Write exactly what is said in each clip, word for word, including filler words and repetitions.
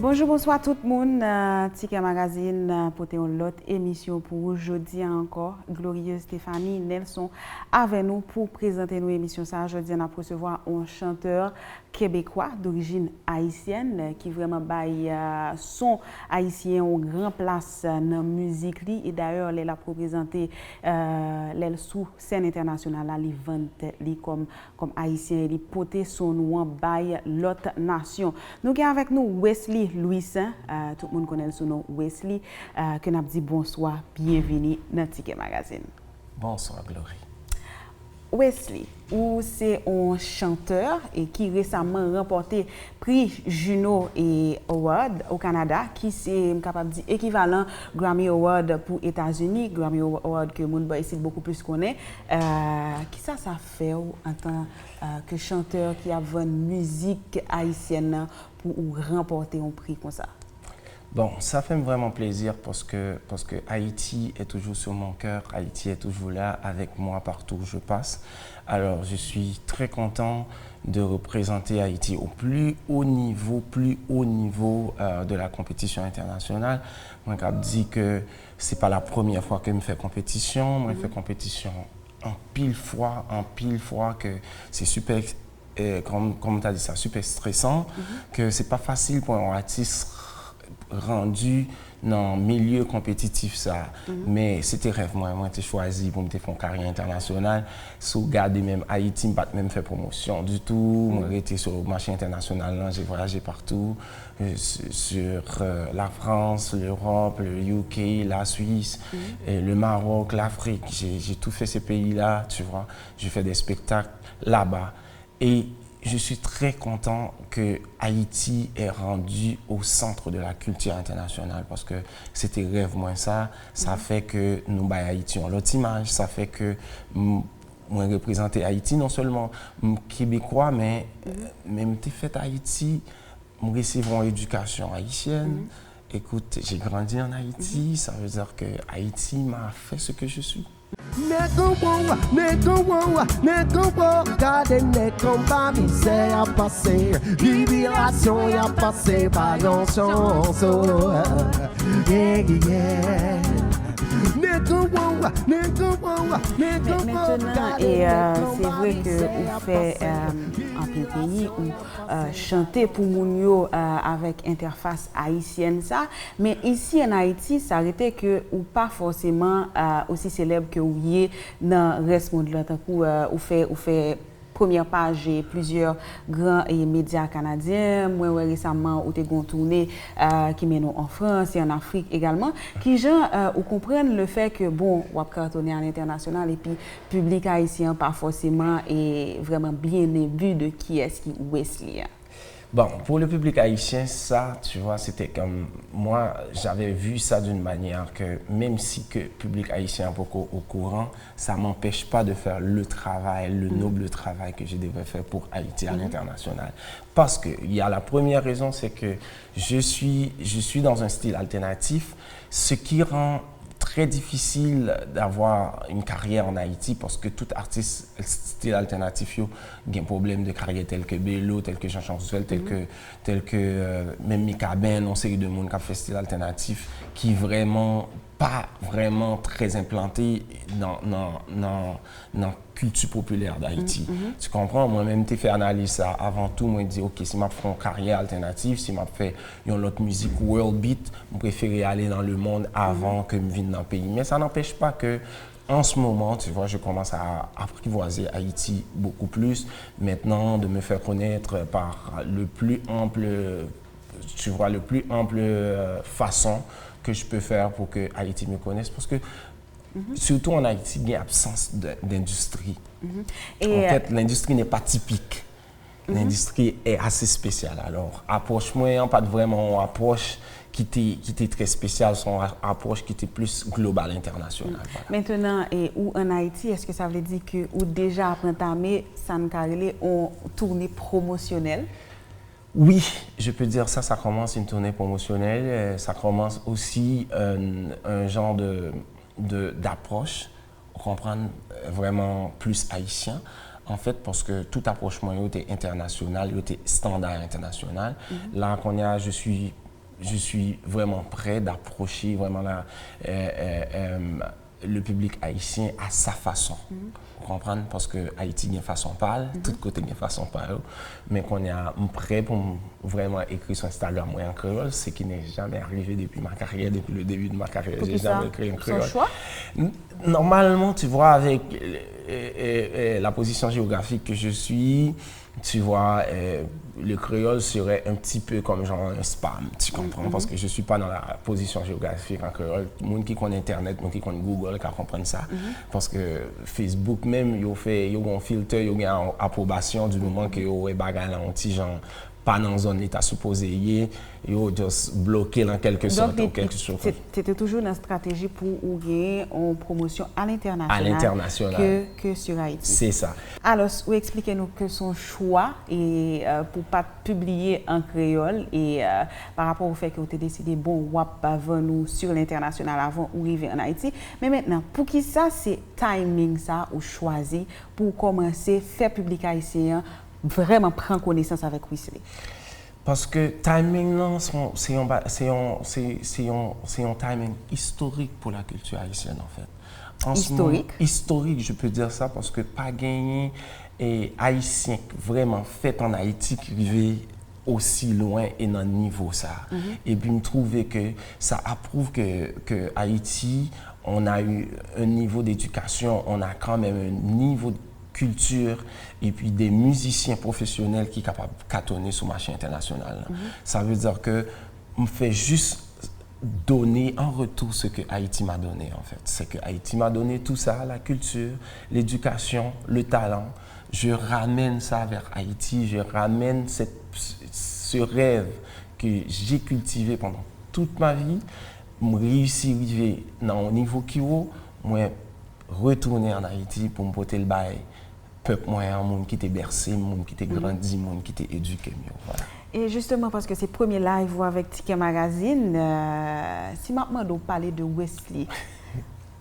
Bonjou, bonswa tout moun. Euh, Tikè Magazine euh, pote yon lòt emisyon pou ou jodi a ankò. Glorieuse Stéphanie Nelson avè nou pou prezante nou emisyon sa a. Jodi a n ap resevwa yon chantè kebekwa dorijin ayisyèn euh, ki vrèman bay euh, son ayisyen yon gran plas euh, nan mizik li. E dayè, lè l ap reprezante, euh, lè l sou sèn entènasyonal la, li vann tèt li kòm kòm ayisyen e li pote son nou an bay lòt nasyon. Nou gen avèk nou Wesley Louissaint, euh, tout moun konnen l sou non Wesley, euh, ke n ap di bonswa, byenvini nan Tikè Magazine. Bonswa Glory. Wesley, ou se yon chantè e ki resaman ranpòte pri Juno e Award o Kanada, ki se, m kapab di, ekivalan Grammy Award pou Etazini, Grammy Award ke moun bò isit bokou plis konnen. Euh, kisa sa fè w antan euh, ke chantè ki ap vann mizik ayisyèn nan pou ou ranpòte yon pri konsa? Bon, ça fait vraiment plaisir parce que, parce que Haïti est toujours sur mon cœur, Haïti est toujours là avec moi partout où je passe. Alors, je suis très content de représenter Haïti au plus haut niveau, plus haut niveau euh, de la compétition internationale. Mwen kap di ke se pa la premyè fwa ke m fè konpetisyon, mwen fè konpetisyon anpil fwa, anpil fwa ke se super, eh, comme, comme tu as dit ça, super stressant, que c'est pas facile pour un artiste rendu nan milye konpetitif sa. Men se te rèv mwen, mwen te chwazi pou m te fè yon karyè entènasyonal. Si w gade menm Ayiti, m pa t menm fè pwomosyon ditou. Mwen rete sou mache entènasyonal lan, j'ai voyagé partout, euh, sur, sur euh, la France, l'Europe, le U K, la Suisse, et le Maroc, l'Afrique. J'ai, j'ai tout fait ces pays-là, tu vois. Je fais des spectacles là-bas. Et je suis très content que Haïti est rendu au centre de la culture internationale parce que c'était rêve moi ça, ça fait que nous bay Haïti une autre image, ça fait que mwen reprezante Ayiti non sèlman m kebekwa men men m te fèt Ayiti, m resevwa yon edikasyon ayisyèn. Écoute, j'ai grandi en Haïti, ça veut dire que Haïti m'a fait ce que je suis. Nèg an wo, nèg an wo, nèg an wo, gade nèg an ba mizè y ap pase, tribilasyon y ap pase, pa yon chans, oh, yeah, yeah. Nèg an wo, nèg an wo, nèg an wo, gade nèg an ba mizè y ap pase, pa yon chans, oh, yeah, yeah. Nèg an wo, nèg an wo, nèg an wo, gade nèg an ba mizè y ap pase, tribilasyon y ap pase, pa yon chans, oh, yeah, yeah. Nèg an wo, nèg an wo, nèg an wo, gade nèg an ba mizè y ap pase, tribilasyon y ap pase, pa yon chans, oh, yeah, yeah. Mentnan, e euh, se vre ke ou fè euh, anpil peyi, ou euh, chante pou moun yo euh, avèk entèfas ayisyèn sa, men isi an Ayiti, sa rete ke ou pa fòseman euh, osi selèb ke ou ye nan rès mond lan, tankou euh, ou fè ou fè premyè paj e plizyè gran e medya kanadyen. Mwen wè resaman ou te gen yon toune euh, ki mennen w an Frans e an Afrik egalman. Kijan euh, ou konprann le fè ke bon, w ap katone a lentènasyonal epi piblik ayisyen an pa fòseman e vrèman byen enbi de kiyès ki Wesley a? Bon, pour le public haïtien, ça, tu vois, c'était comme moi, j'avais vu ça d'une manière que même si que public haïtien est pas au, au courant, ça m'empêche pas de faire le travail, le noble travail que je devais faire pour Haïti à l'international. Parce que il y a la première raison, c'est que je suis, je suis dans un style alternatif, ce qui rend très difficile d'avoir une carrière en Haïti parce que tout artiste style alternatif yo gen pwoblèm de karyè tel ke Belo, tel ke Jean Charles Ouswell, tel ke tel ke euh, menm Mikaben, yon seri de moun k ap fè stil alternatif ki vrèman pa vrèman trè enplante nan nan nan nan kilti popilè d'Haïti. Tu comprends? Mwen menm te fè analiz sa avan tou, mwen di ok, si m ap fè yon karyè alternatif, si m ap fè yon lòt mizik world beat, m prefere ale nan le monde avan ke m vin nan peyi. Men sa n'empêche pas que en ce moment, tu vois, je commence à apprivoiser Haïti beaucoup plus maintenant, de me faire connaître par le plus ample, tu vois, le plus ample euh, façon que je peux faire pour que Haïti me connaisse. Parce que surtout en Haïti, il y a absence d'industrie. En fait, l'industrie n'est pas typique. Lendistri est assez spécial. Alors, apwòch mwen an pa t vrèman yon apwòch ki te, ki te trè espesyal, se yon apwòch ki te plis global, entènasyonal. Voilà. Mentnan, e, ou ann Ayiti, èske sa vle di ke ou deja ap antame sa n ka rele yon toune pwomosyonèl? Oui, je peux dire ça, ça commence une tournée promotionnelle, euh, ça commence aussi euh, un genre de, de, d'approche, ou konprann, euh, vraiment plus haïtien, en fait, parce que tout approche mwen yo te international, yo te standard international. Là, kounye a, je suis Je suis vraiment prêt d'approcher vraiment la, euh, euh, euh, le public haïtien à sa façon. Ou konprann? Paske Ayiti gen fason pa l, tout kote gen fason pa yo. Men kounye a, m prè pou m vrèman ekri sou Instagram mwen an kreyòl, ce qui n'est jamais arrivé depuis ma carrière, depuis le début de ma carrière. J'ai jamais écrit en créole. Poukisa? Son chwa? N-, normalement, tu vois, avec euh, euh, euh, la position géographique que je suis, tu vois, euh, le créole serait un petit peu comme genre un spam, tu comprends? Parce que je suis pas dans la position géographique en créole. Moun ki konn internet, moun ki konn Google ka konprann sa. Paske Facebook menm, yo fè, yo gen filtè, yo gen apwobasyon du moment ke yo wè bagay la yon ti jan pa nan zòn li ta sipoze ye, yo just bloke l an kèlke sòt. Donk, li, li, se, se te toujou nan estrateji pou ou gen yon pwomosyon à l'international ke, ke sur Haïti. Se sa. Alò, ou eksplike nou ke se yon chwa e, euh, pou pa t pibliye an kreyòl e, euh, pa rapò au fait ke ou te deside, bon, w ap vann ou sur l'international avan ou rive an Ayiti. Men mentnan, poukisa se timing sa ou chwazi pou w kòmanse fè piblik ayisyen an vrèman pran konesans avèk Wesley? Paske timing nan, se yon, se yon, se yon, se, se yon, se yon timing istorik pou la kilti ayisyèn, an fèt. Istorik? Istorik, je peux dire ça, paske pa genyen e, ayisyen k vrèman fèt an Ayiti ki rive osi lwen e nan nivo sa. Epi m twouve ke sa apwouve ke, ke Ayiti, on a eu un niveau d'éducation, on a quand même un niveau de culture, et puis des musiciens professionnels ki kapab katonnen sou mache entènasyonal la. Sa vle di ke m fè jis donner en retour ce que Haïti m'a donné, en fait. C'est que Haïti m'a donné tout ça, la culture, l'éducation, le talent. Je ramène ça vers Haïti, je ramène cette, ce rêve que j'ai cultivé pendant toute ma vie. M reyisi rive nan yon nivo ki wo, mwen retounen an Ayiti pou m pote l bay pèp mwen an, moun ki te bèse m, moun ki te grandi m, moun ki te edike m yo. Vwala. E jisteman, paske se premye live ou avèk Ticket Magazine, euh, si m ap mande w pale de Wesley,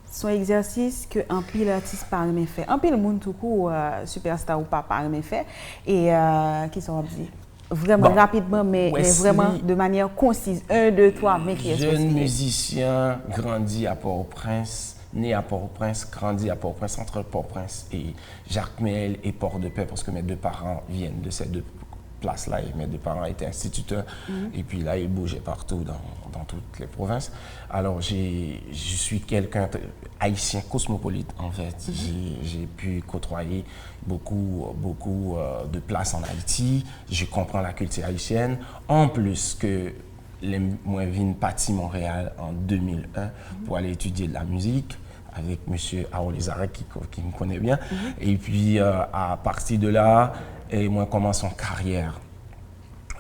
se yon egzèsis ke anpil atis pa renmen fè. Anpil moun toukou, euh, sipèsta ou pa, pa renmen fè. E, euh, kisa w ap di? Vrèman rapidman, men, men vrèman de manyè konsiz. Un, deux, trois, men kiyès Wesley? Jeune musicien, grandi à Port-au-Prince, né à Port-au-Prince, grandi à Port-au-Prince, entre Port-au-Prince et Jacmel et Port-de-Paix, parce que mes deux parents viennent de ces deux places-là, et mes deux parents étaient instituteurs, et puis là, ils bougeaient partout dans, dans toutes les provinces. Alors, j'ai, je suis quelqu'un, haïtien cosmopolite, en fait. J'ai, j'ai pu côtoyer beaucoup, beaucoup, euh, de places en Haïti. Je comprends la culture haïtienne. En plus que lè m-, mwen vin pati Montréal en deux mille un pour aller étudier de la musique avec monsieur Harold Lézarec qui, qui me connaît bien. Et puis, euh, à partir de là, et mwen kòmanse yon karyè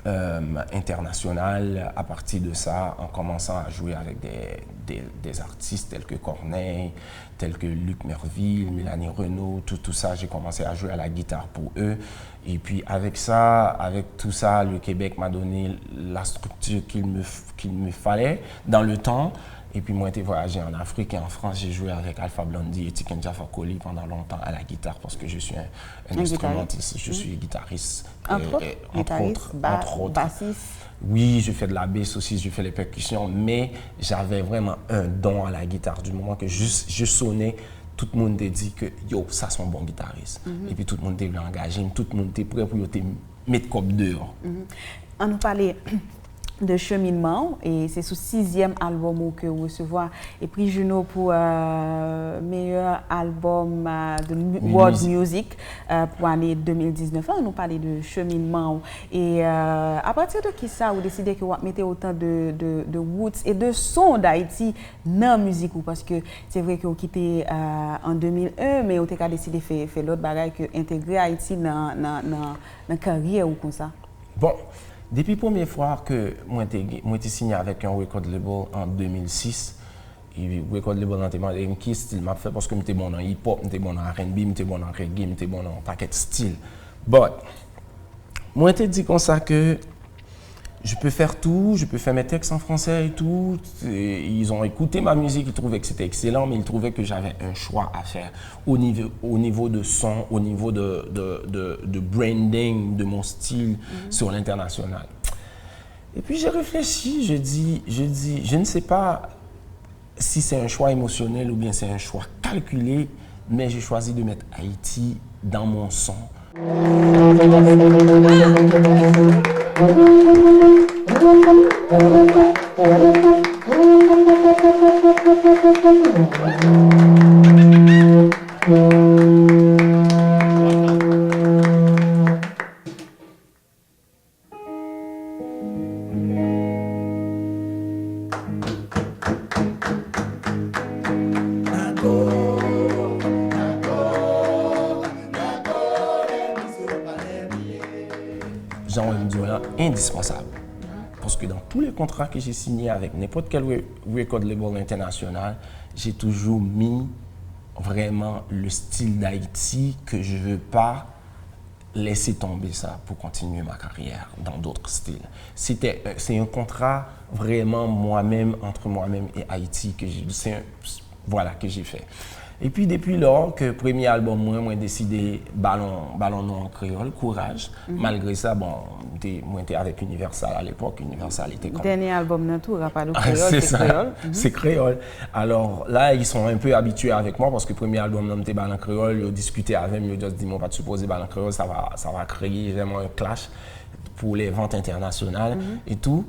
euh, international à partir de ça, en commençant à jouer avec des, des, des artistes tels que Corneille, tels que Luc Merville, Mélanie Renaud, tout, tout ça, j'ai commencé à jouer à la guitare pour eux. Et puis avec ça, avec tout ça, le Québec m'a donné la structure qu'il me, qu'il me fallait dans le temps. Et puis moi, j'ai voyagé en Afrique et en France, j'ai joué avec Alpha Blondy et Tiken Jah Fakoly pendant longtemps à la guitare parce que je suis un, un instrumentiste, je suis guitariste. Entre autres, guitariste, entre autres. Oui, je fais de la bass aussi, je fais les percussions, mais j'avais vraiment un don à la guitare du moment que je, je sonnais, tout moun te di ke, yo, sa se yon bon gitaris. Epi tout moun te vle angaje m, tout moun te prè pou yo te met kòb deyò. Ann nou pale de cheminman w, e se sou sizyèm albòm ou ke w resevwa e pri Juno pou, euh, meilleur album, euh, de mu-, world music, euh, pou ane de mil diznèf la. Nou pale de cheminman w. E, euh, apati de kisa ou deside ke w ap mete otan de, de, de roots e de son Dayiti nan mizik ou? Paske se vre ke w kite, euh, an de mil en, men ou te ka deside fè, fè lòt bagay ke entegre Ayiti nan, nan, nan, nan karyè ou konsa. Bon, depi premye fwa ke mwen te, mwen te sinye avèk yon record label an de mil sis, e record label lan te mande m ki estil m ap fè, paske m te bon nan hip hop, m te bon nan R and B, m te bon nan reggae, m te bon nan yon pakèt estil. But, mwen te di konsa ke je peux faire tout, je peux faire mes textes en français et tout. Et ils ont écouté ma musique, ils trouvaient que c'était excellent, mais ils trouvaient que j'avais un choix à faire au niveau, au niveau de son, au niveau de, de, de, de branding de mon style sur l'international. Et puis j'ai réfléchi, je dis, je dis, je ne sais pas si c'est un choix émotionnel ou bien c'est un choix calculé, mais j'ai choisi de mettre Haïti dans mon son. Jan w di w la, endispansab. Parce que dans tous les contrats que j'ai signés avec n'importe quel re- record label international, j'ai toujours mis vraiment le style d'Haïti que je veux pas laisser tomber ça pour continuer ma carrière dans d'autres styles. C'était, euh, c'est un contrat vraiment moi-même, entre moi-même et Haïti, que j'ai, c'est un- voilà, que j'ai fait. Epi depi lò ke premye albòm mwen, mwen deside ba l on, ba l on non an kreyòl, Kouraj. Malgre sa, bon, m te, mwen te avèk Universal alepòk, Universal te kon- Dènye albòm nan tou, Rapadou Kreyòl, se kreyòl. Se kreyòl. Alors là, ils sont un peu habitués avec moi parce que premye albòm nan m te ba l an kreyòl, yo diskite avè m, yo just di m ou pa t sipoze ba l an kreyòl, ça va, ça va créer vraiment un clash pour les ventes internationales et tout.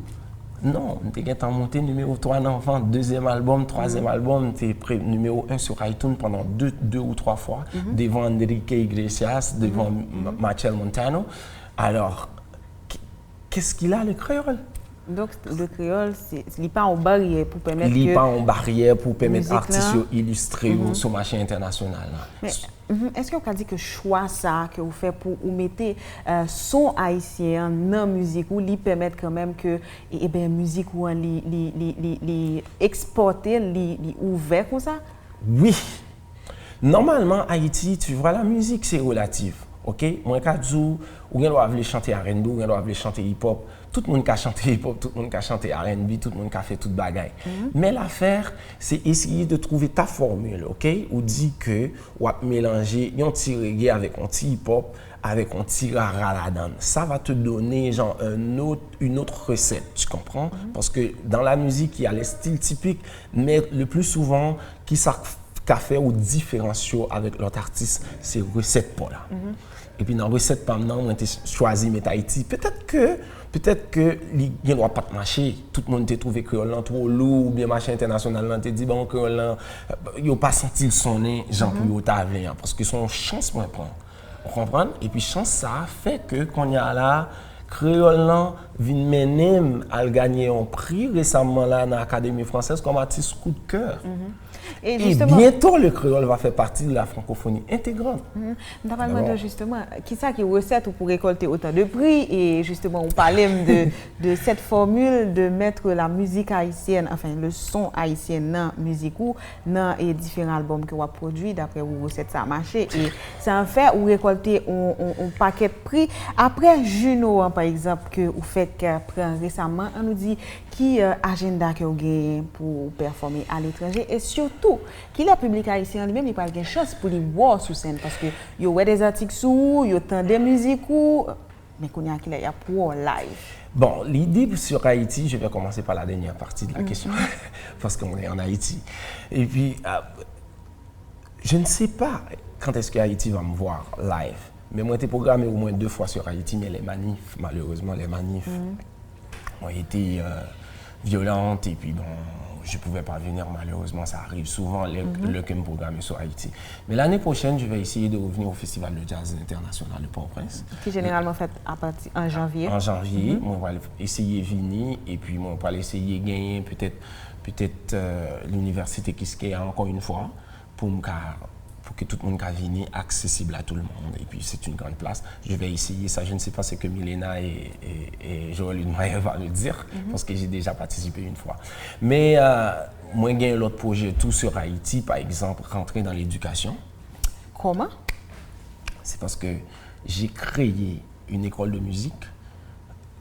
Non, m te gentan monte nimewo twa nan vant, dezyèm albòm, twazyèm albòm, m te pre nimewo en sur iTunes pandan de, de ou twa fwa, devan Enrique Iglesias, devan M- Machel Montano. Alors, qu'est-ce qu'il a, le créole? Donk, le kreyòl, se- li pa yon baryè pou pèmèt Li ke pa yon baryè pou pèmèt Mizik atis lan. Yo ilistre yo sou mache entènasyonal la. Men, mhm, èske w ka di ke chwa sa a ke ou fè pou ou mete euh, son ayisyen an nan mizik ou, li pèmèt kanmenm ke, e, eben, mizik ou an, li, li, li, li, li ekspòte, li, li ouvè konsa? Wi. Normalman, Ayiti, tu vois, la mizik se relatif. Ok? Mwen ka di w, ou gen dwa vle chante R and B, ou gen dwa vle chante hip hop. Tout moun ka chante hip hop, tout moun ka chante R and B, tout moun ka fè tout bagay. Men lafè, se eseye de trouve ta formule, ok? Ou di ke w ap melanje yon ti reggae avèk yon ti hip hop, avèk yon ti rara ladan. Ça va te donner, genre, un autre, une autre recette, tu comprends? Parce que dans la musique, il y a les styles typiques, mais le plus souvent, ki sa k- ka fè ou diferansye w avèk lòt atis, se resèt pa w la. Epi nan resèt pa m nan, mwen te chwazi met Ayiti. Petèt ke, petèt ke li gen dwa pa t mache. Tout moun te twouve kreyòl lan twò lou, oubyen mache entènasyonal lan te di, bon, kreyòl lan, yo pa santi l sonnen jan pou yo ta vle an. Paske se yon chans mwen pran. Ou konprann? Epi chans sa a fè ke kounye a la, kreyòl lan vin mennen m al ganye yon pri resaman la nan Académie Française comme artiste coup de cœur. E Et justement, bientôt, le créole va faire partie de la francophonie intégrante. m ta pral mande w justement, kisa ki resèt ou pou rekòlte otan de pri? E justement, ou pale m de, de cette formule de mettre la musique haïtienne, enfin, le son haïtien nan mizik ou, nan e diferan albòm ke w ap pwodui, daprè ou, resèt sa a mache. E sa fè ou rekòlte on, on, on pakèt pri. Aprè Juno an, pa egzanp, ke ou fèk pran resaman, ann nou di, ki euh, ajanda ke w genyen pou w pèfòme aletranje? E sitou, kilè piblik ayisyen an li menm li pral gen chans pou li wè w sou sèn? Paske yo wè de zatik sou ou, yo tande mizik ou, men kounye a kilè y ap wè w live? Bon, l'idée sur Haïti, je vais commencer par la dernière partie de la question, parce qu'on est en Haïti. Et puis, euh, je ne sais pas quand est-ce que Haïti va me voir live. Mais mwen te pwograme omwen de fwa sur Haïti, men les manifs, malheureusement, les manifs ont été euh, violentes et puis bon, je pouvais pas venir, malheureusement, ça arrive souvent lè, lè ke m pwograme sur Haïti. Mais l'année prochaine, je vais essayer de revenir au Festival de Jazz International de Port-au-Prince. Ki jeneralman fèt apati an janvye. An janvye, mwen pral eseye vini, epi mwen pral eseye genyen petèt, petèt euh, linivèsite Kiskeya ankò yon fwa, pou m ka, pou ke tout moun ka vini, accessible à tout le monde. Et puis, c'est une grande place. Je vais essayer ça. Je ne sais pas ce que Milena et, et, et Joël Udmayer va me dire, parce que j'ai déjà participé une fois. Mais euh, mwen gen lòt pwojè tou sur Haïti, par exemple, rentrer dans l'éducation. Kòman? C'est parce que j'ai créé une école de musique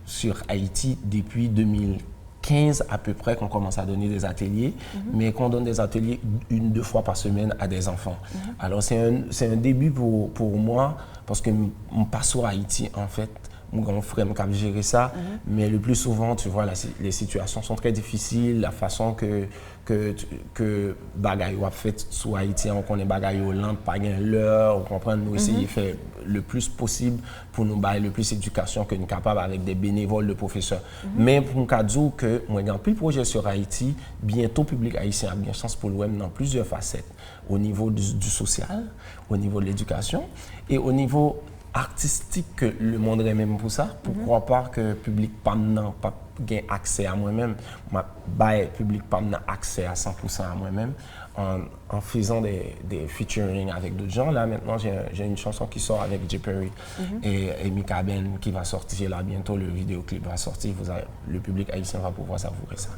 sur Haïti depuis deux mille quinze à peu près qu'on commence à donner des ateliers, mais qu'on donne des ateliers une, deux fois par semaine à des enfants. Alors c'est un, c'est un début pour, pour moi, parce que m, m pa sou Ayiti, en fait, Mwen gen yon frè m k ap jere sa, men le plus souvent, tu vois, la, si- les situations sont très difficiles, la façon que, que, que bagay yo ap fèt sou Ayiti an, ou konnen bagay yo lan, pa gen lè, ou konprann, nou eseye fè le plus possible pou nou bay le plus edikasyon ke nou kapab avèk de benevòl, de pwofesè. Men pou m ka di w ke mwen gen anpil pwojè sur Ayiti, byento piblik ayisyen ap gen chans pou l wè m nan plizyè fasèt, au niveau du, du social, au niveau de l'éducation, et au niveau artistik ke le monde renmen m pou sa, poukwa pa ke piblik pa m nan p ap gen aksè a mwen menm, m ap bay piblik pa m nan aksè a san pou san a mwen menm, en, en faisant des, des featuring avec d'autres gens. Là, maintenant, j'ai, j'ai une chanson qui sort avec Jay Perry et, et Mika Ben qui va sortir là bientôt. Le vidéoclip va sortir. Vous allez- le public haïtien va pouvoir savourer ça.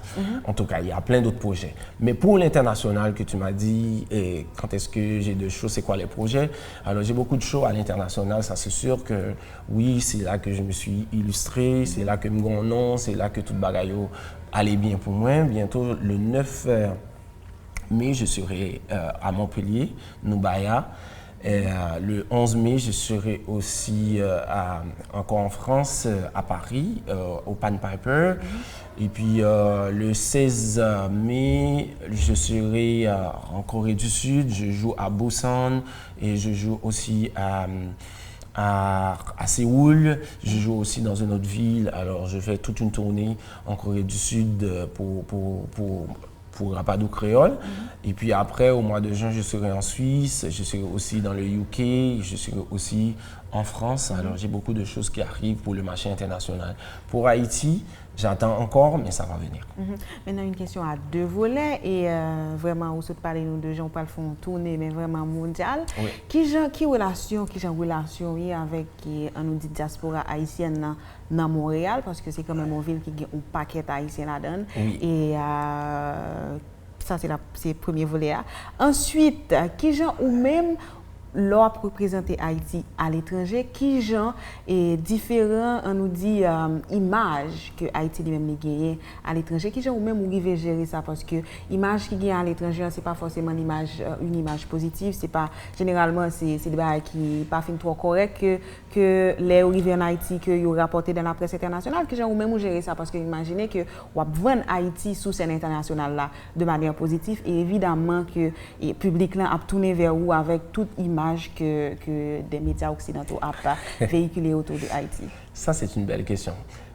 En tout cas, il y a plein d'autres projets. Mais pour l'international que tu m'as dit, et quand est-ce que j'ai de shows, c'est quoi les projets? Alors, j'ai beaucoup de shows à l'international, ça c'est sûr que oui, c'est là que je me suis illustré, c'est là que m gen yon non, c'est là que tout bagay yo ale byen pou mwen. Bientôt, le neuf mai, je serai euh, à Montpellier, Noubaya. Euh, le onze mai, je serai aussi euh, à- encore en France, euh, à Paris, euh, au Pan Piper. Et puis euh, le seize mai, je serai euh, en Corée du Sud. Je joue à Busan et je joue aussi à, à, à Séoul. Je joue aussi dans une autre ville. Alors, je fais toute une tournée en Corée du Sud euh, pour, pour, pour pour Rapadou Créole. Et puis après, au mois de juin, je serai en Suisse, je serai aussi dans le U K, je serai aussi en France. Alors, j'ai beaucoup de choses qui arrivent pour le marché international. Pour Haïti, j'attends encore, mais ça va venir. Men nan yon kesyon a de volè, e euh, vrèman, ou sot pale nou de jan ou pral fè yon toune, men vrèman mondyal. Ki jan, ki relasyon, ki jan relasyon w ye avèk, e, an nou di, dyaspora ayisyèn nan nan Monreyal, paske se kanmenm yon vil ki gen yon pakèt Ayisyen ladan l. E euh, sa se la, se premye volè a. Answit, kijan ou menm, lè w ap reprezante Ayiti aletranje, kijan e diferan, an nou di, euh, imaj ke Ayiti li menm li genyen aletranje, kijan ou menm ou rive jere sa? Paske imaj ki genyen aletranje an, se pa fòseman limaj, euh, yon imaj pozitif, se pa, jeneralman, se se de bagay ki pa fin twò kòrèk ke ke lè yo rive ann Ayiti, ke yo rapòte dan laprès entènasyonal, kijan ou menm ou jere sa? Paske imajine ke w ap vann Ayiti sou sèn entènasyonal la de manyè pozitif, e evidaman ke e piblik lan ap tounen vè ou avèk tout imaj ke, ke des médias occidentaux ap veyikile otou de Ayiti. Ça, c'est une belle question.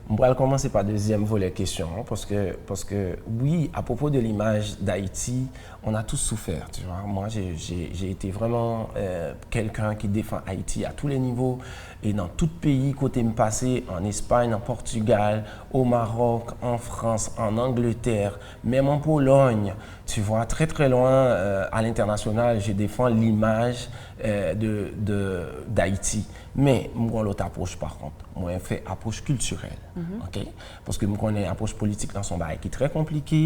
M pral kòmanse pa dezyèm volè kesyon an, paske, paske wi, à propos de l'image d'Haïti, on a tous souffert, tu vois. Moi, j'ai, j'ai, j'ai été vraiment euh, quelqu'un qui défend Haïti à tous les niveaux. Et dans tout pays, côté me passé, en Espagne, en Portugal, au Maroc, en France, en Angleterre, même en Pologne, tu vois, très très loin euh, à l'international, je défends l'image euh, de, de, d'Haïti. Men, m gon lòt apwòch pa kont. Mwen fè apwòch kiltirèl. Ok? Paske m konnen apwòch politik lan se yon bagay ki trè konplike,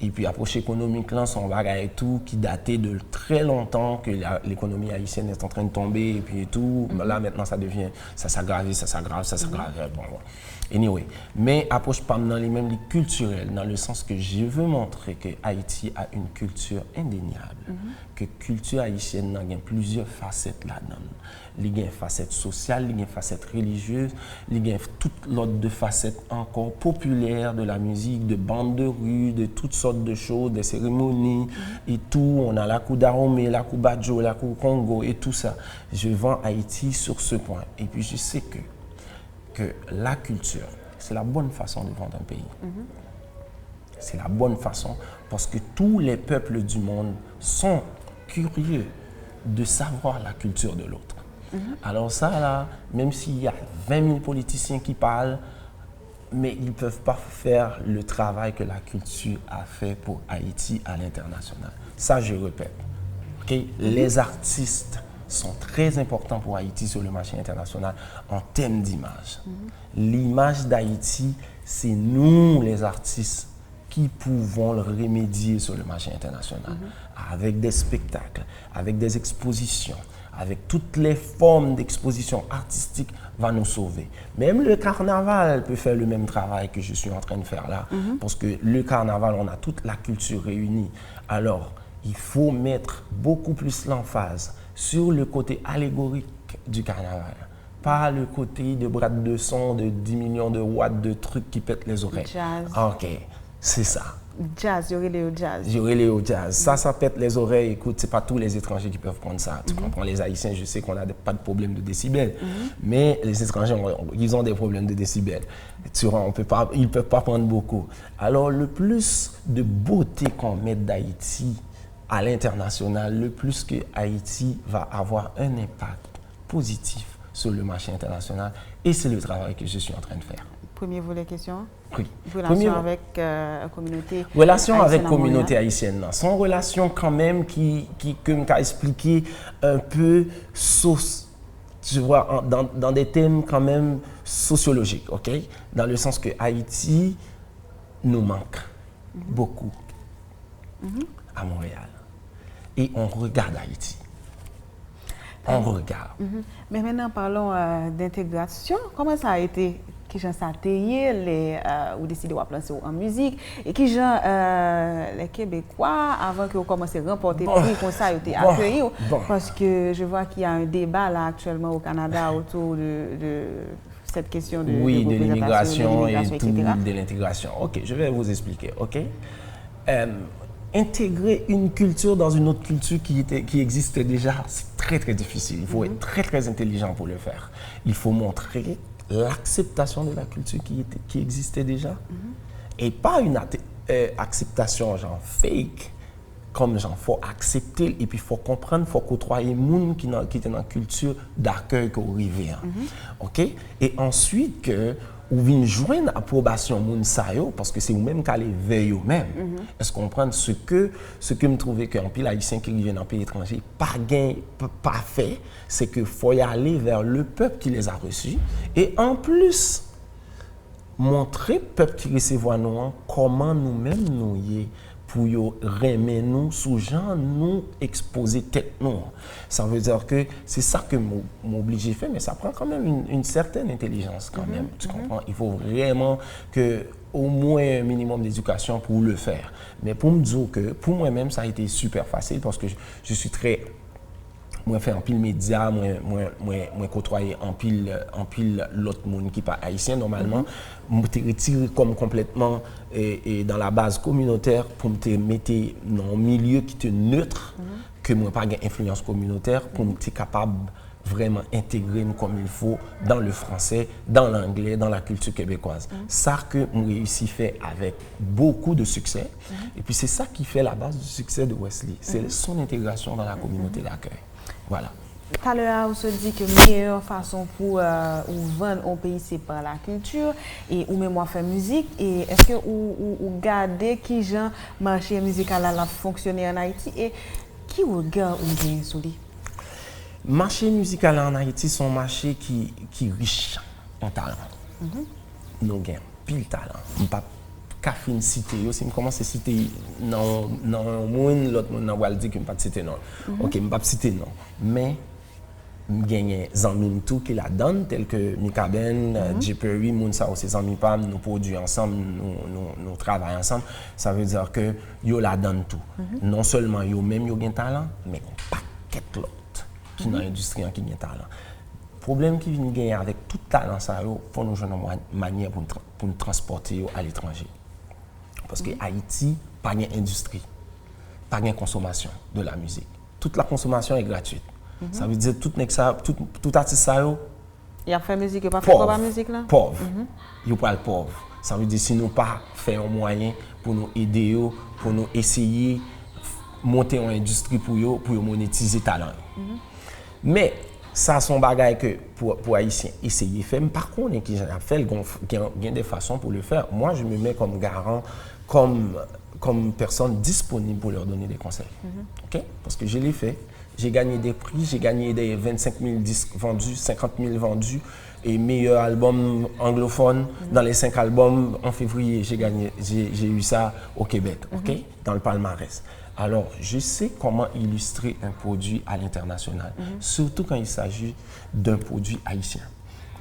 epi apwòch ekonomik lan se yon bagay tou ki date de trè lontan que la- l'économie haïtienne est en train de tomber, et puis et tout. Là, maintenant, ça devient, ça s'aggrave, ça s'aggrave, ça s'aggrave. Bon, bon. Anyway, men apwòch pa m nan li menm li kiltirèl, dans le sens que je veux montrer que Haïti a une culture indéniable, que kilti ayisyèn nan gen plizyè fasèt ladan l. Li gen fasèt sosyal, li gen fasèt relijyez, li gen tout lòt de fasèt ankò popilè, de la mizik, de bann de ri, de tout sòt de choz, de seremoni, et tout. On a lakou Dahomey, lakou Badjo, lakou Kongo, et tout ça. Je vends Haïti sur ce point. Et puis je sais que, que la culture, c'est la bonne façon de vendre un pays. C'est la bonne façon, parce que tous les peuples du monde sont curieux de savoir la culture de l'autre. Alors ça, là, même s'il y a vingt mille politiciens qui parlent, mais ils ne peuvent pas faire le travail que la culture a fait pour Haïti à l'international. Ça, je répète. Ok? Les artistes sont très importants pour Haïti sur le marché international en termes d'image. L'image d'Haïti, c'est nous, les artistes, qui pouvons le remédier sur le marché international, avec des spectacles, avec des expositions, avec toutes les formes d'exposition artistique va nous sauver. Même le carnaval peut faire le même travail que je suis en train de faire là, parce que le carnaval, on a toute la culture réunie. Alors, il faut mettre beaucoup plus l'emphase sur le côté allégorique du carnaval. Pas le côté de boîte de son de dix millions de watts de trucs qui pètent les oreilles. Jazz. Ok, c'est ça. Jazz, yo rele yo jazz. Yo rele yo jazz. Sa, sa pèt les oreilles. Écoute, c'est pas tous les étrangers qui peuvent prendre ça. Tu comprends? Les Haïtiens, je sais qu'on n'a pas de problème de décibels. Mais les étrangers, ont- ils ont des problèmes de décibels. Tu vois, on peut pas, ils peuvent pas prendre beaucoup. Alors, le plus de beauté qu'on met d'Haïti à l'international, le plus que Haïti va avoir un impact positif sur le marché international. Et c'est le travail que je suis en train de faire. Premye volè kesyon. Oui. Relasyon avèk euh, kominote Relasyon avèk kominote ayisyèn nan. Se yon relasyon kanmenm ki, ki, ke m ka eksplike un peu sos, tu vois, en- dans, dans des thèmes quand même sociologiques, ok? Dans le sens que Haïti nous manque beaucoup à Montréal. Et on regarde Haïti. On regarde. Men maintenant, parlons euh, d'intégration. Comment ça a été? Kijan sa te ye lè euh, ou deside w ap lanse w an mizik? E kijan euh, les Québécois, avant que ou kòmanse ranpòte Bon. Pri konsa, yo te Bon. akeyi w? Bon. Parce que je vois qu'il y a un débat là actuellement au Canada autour de, de cette question de, Oui, de de représentation, l'immigration et l'immigration, tout, et cetera. De l'intégration. Ok, je vais vous expliquer, ok? Euh, intégrer une culture dans une autre culture qui, était, qui existait déjà, c'est très très difficile. Il faut être très très intelligent pour le faire. Il faut montrer l'acceptation de la culture qui, était, qui existait déjà. Et pas une atte- euh, acceptation genre fake, comme genre faut accepter et puis faut comprendre, faut côtoyer moun qui dans qui dans culture d'accueil que vous vivez. Hein. Ok? Et ensuite que ou vin jwenn apwobasyon moun sa yo, paske se ou menm k ale vè yo menm. Èske w konprann? Ce que, ce que m twouve ke anpil Ayisyen ki rive nan peyi etranje pa gen, p- pa fè, se ke fò y ale vè le peuple qui les a reçus. E anplis, montre pèp ki resevwa nou an kòman nou menm nou ye pou yo renmen nou sou jan nou ekspoze tèt nou an. Ça veut dire que c'est ça que m oblije fè, mais ça prend quand même une, une certaine intelligence quand même. Tu comprends? Il faut vraiment que au moins un minimum d'éducation pour le faire. Mais pour me dire que pour moi-même, ça a été super facile parce que je, je suis très mwen fè anpil medya, mwen, mwen, mwen, mwen kotwaye anpil, anpil lòt moun ki pa ayisyen. Nòmalman, m te retire kò m konplètman e, e dans la base communautaire pou m te mete nan yon milye ki te neutre, ke mwen pa gen enfliyans kominotè, pou m te kapab vrèman entegre m comme il faut dans le français, dans l'anglais, dans la culture québécoise. Sa ke m reyisi fè avèk beaucoup de succès. Et puis c'est ça qui fait la base du succès de Wesley. C'est son intégration dans la communauté d'accueil. Voilà. Talè a ou sot di ke meyè fason pou euh, ou vann yon peyi se pa lakilti. E ou menm w ap fè mizik, e èske ou, ou, ou gade kijan mache mizikal la l ap fonksyone ann Ayiti e ki rega ou genyen sou li? Mache mizikal la ann Ayiti se yon mache ki, ki rich an talan. Nou gen anpil talan. M p ap ka fin site yo. Si m kòmanse site nan, nan yon moun, lòt moun nan pral di ke m pa t site non. Ok, m p ap site non. Men m genyen zanmi m tou ki ladann, tèlke Mikaben, Jay Perry, moun sa yo se zanmi pa m, nou pwodui ansanm, nou, nou, nou travay ansanm. Sa vle di ke yo ladann tou. Non sèlman yo menm yo gen talan, men yon pakèt lòt ki nan endistri an ki gen talan. Pwoblèm ki vin genyen avèk tout talan sa yo, fò nou jwenn yon mwa- manyè pou n tra- pou n transpòte yo aletranje. Paske Ayiti pa gen endistri, pa gen konsomasyon de la mizik. Tout la konsomasyon e gratwit. Sa vle di tout nèg sa, tout, tout atis sa yo, Y ap fè mizik, yo pa fè kòb a mizik la? Pòv. Yo pral pòv. Sa vle di si nou pa fè yon mwayen pou nou ede yo, pou nou eseye monte yon endistri pou yo, pou yo monetize talan yo. Men sa se yon bagay ke pou, pou Ayisyen eseye fè, m pa konnen kijan y ap fè l, gen, gen, gen de fason pou le fè. Moi, je me mets comme garant, comme, comme personne disponible pour leur donner des conseils. Ok? Parce que je l'ai fait. J'ai gagné des prix, j'ai gagné des vingt-cinq mille disques vendus, cinquante mille vendus, et meilleur album anglophone dans les cinq albums en février. J'ai gagné, j'ai, j'ai eu ça au Québec, ok, dans le palmarès. Alors, je sais comment illustrer un produit à l'international, surtout quand il s'agit d'un produit haïtien.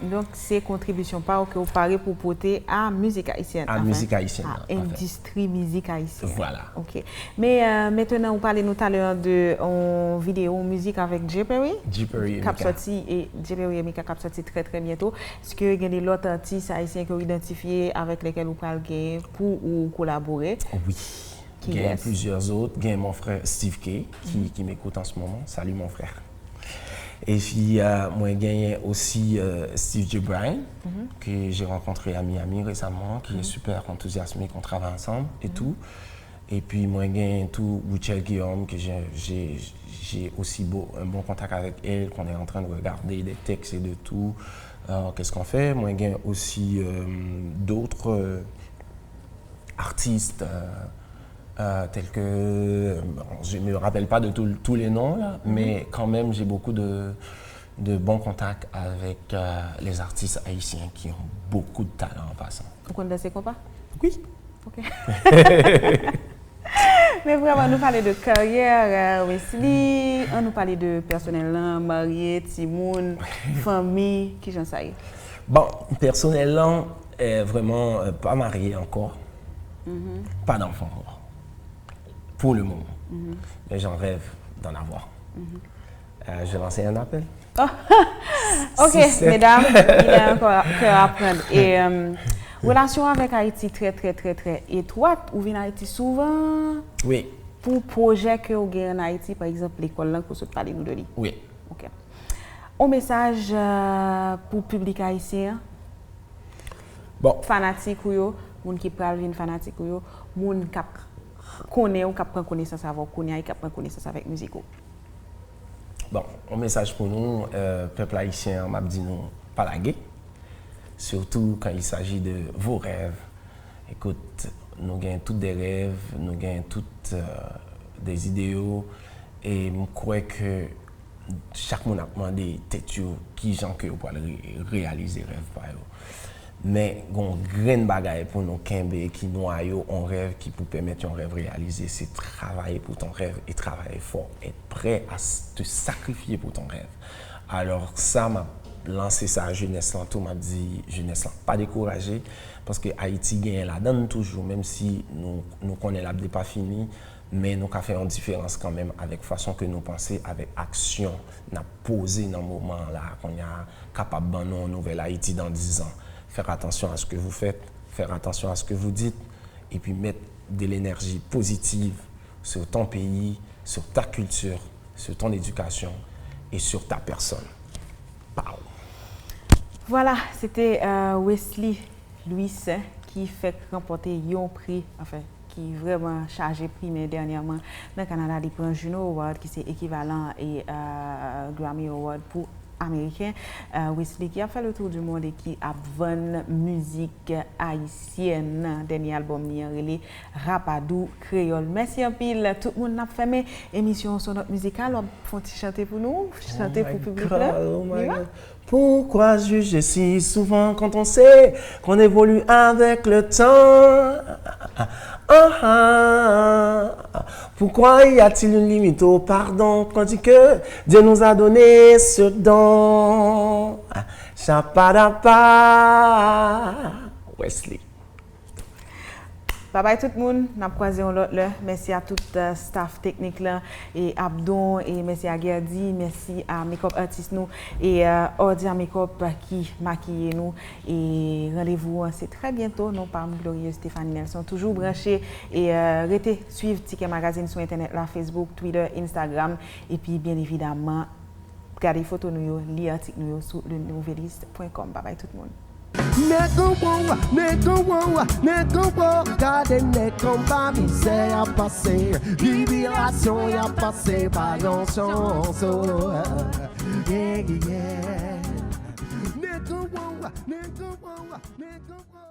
Donk, se kontribisyon pa w ke w pare pou w pote a mizik ayisyèn, A anfen, mizik ayisyèn a nan, anfen. Endistri mizik ayisyèn. Vwala. Ok. Men, euh, mentenan, ou pale nou talè de yon videyo, yon mizik avèk Jay Perry. Jay Perry et K ap Mika. Sòti, e Jay Perry et Mika k ap sòti trè, trè byento. Èske gen de lòt atis ayisyen ke w idantifye avèk leskel ou pral gen pou ou kolabore? Wi. Qui Gen est? Plusieurs autres. Gen mon frère Steve K, qui, qui m'écoute en ce moment. Salut mon frère. Epi, euh, mwen genyen osi euh, Steve J. Bryan, que j'ai rencontré à Miami récemment, qui est super enthousiasmé qu'on travaille ensemble et tout. Epi mwen genyen tou Richard Guillaume, que j'ai, j'ai, j'ai aussi beau, un bon contact avec elle, qu'on est en train de regarder des textes et de tout. Euh, qu'est-ce qu'on fait? Mwen genyen aussi euh, d'autres euh, artistes euh, euh, tels que, bon, je me rappelle pas de tout- tous les noms là, mais quand même j'ai beaucoup de, de bons contacts avec euh, les artistes haïtiens qui ont beaucoup de talent en passant. Ou konn danse konpa? Oui. Ok. Men vrèman, nou pale de karyè, euh, Wesley, an nou pale de pèsonèl lan, marye, timoun, fanmi, kijan sa ye? Bon, pèsonèl lan, euh, vrèman, euh, pa marye ankò. Pas d'enfant ankò. Pour le moment. Mais j'en rêve d'en avoir. Euh, je lance un appel. Ok, Si c'est- medam, il est encore cœur à prendre. E euh, relasyon avèk Ayiti trè, trè, trè, trè etwat. Ou vin Ayiti souvan? Oui. Pou pwojè ke ou gen an Ayiti, pa egzanp, lekòl lan, ke w sot pale nou de li. Oui. Ok. On mesaj euh, pou piblik ayisyen an? Bon. Fanatik ou yo, moun ki pral vin fanatik ou yo, moun k ap konnen ou, k ap pran konesans avè w kounye a, e k ap pran konesans avèk mizik ou. Bon, yon mesaj pou nou, euh, pèp ayisyen an, m ap di nou, pa lage. Surtout quand il s'agit de vos rêves. Écoute, nou gen tout des rêves, nou gen tout euh, des idéaux, e m kwè ke chak moun ap mande tèt yo kijan ke yo pral re- reyalize rèv pa yo. Men gon grenn bagay pou nou kenbe ki nwayo yon rèv ki pou pèmèt yon rèv reyalize, se travay pou ton rèv e travay fò, être prêt à te sacrifier pour ton rêve. Alors sa m ap lanse sa a jenès lan tou, m ap di jenès lan pa dekouraje, paske Ayiti genyen ladan n toujou, menm si nou, nou konnen l ap depafini, men nou ka fè yon diferans kanmenm avèk fason ke nou panse, avèk aksyon n ap poze nan moman an la, kounye a kapab ban nou yon nouvèl Ayiti dans dix ans. Faire attention à ce que vous faites, faire attention à ce que vous dites, et puis mettre de l'énergie positive sur ton pays, sur ta culture, sur ton éducation et sur ta personne. Pow! Vwala, se te euh, Wesley Louis ki fèk ranpòte yon pri, anfen, ki vrèman chaje pri, men dènyèman nan Kanada li pran Juno Award, ki se ekivalan e euh, Grammy Award pou ameriken. Euh, Wesley ki ap fè le tour du monde e ki ap vann mizik ayisyèn. Dènye albòm li an rele Rapadou Kreyòl. Mèsi anpil tout moun. N ap fèmen emisyon an sou nòt mizikal. W ap fè yon ti chante pou nou, chante pou piblik la. Viva. Pourquoi juger si souvent quand on sait qu'on évolue avec le temps? Ah, ah. Pourquoi y a-t-il une limite au pardon quand dit que Dieu nous a donné ce don? Chapadapa. Wesley. Babay tout moun, n ap kwaze yon lòt lè. Mèsi a tout euh, staff teknik lan e Abdon, e mèsi a Gerdy, mèsi a makeup artist nou e euh, Ordia Makeup ki makiye nou. E randevou an se trè byento. Non pa m Glorieuse Stéphanie Nelson. Toujou branche e euh, rete swiv Ticket Magazine sou entènèt la, Facebook, Twitter, Instagram, epi byen evidaman gade foto nou yo, li atik nou yo sou le nouveliste point com. Babay tout moun. Nèg an wò, nèg an wò, nèg an wò, gade nèg anba mizè y ap pase, tribilasyon y ap pase pa yon chans. Yeah, yeah. Nèg an wò, nèg an wò, nèg an wò.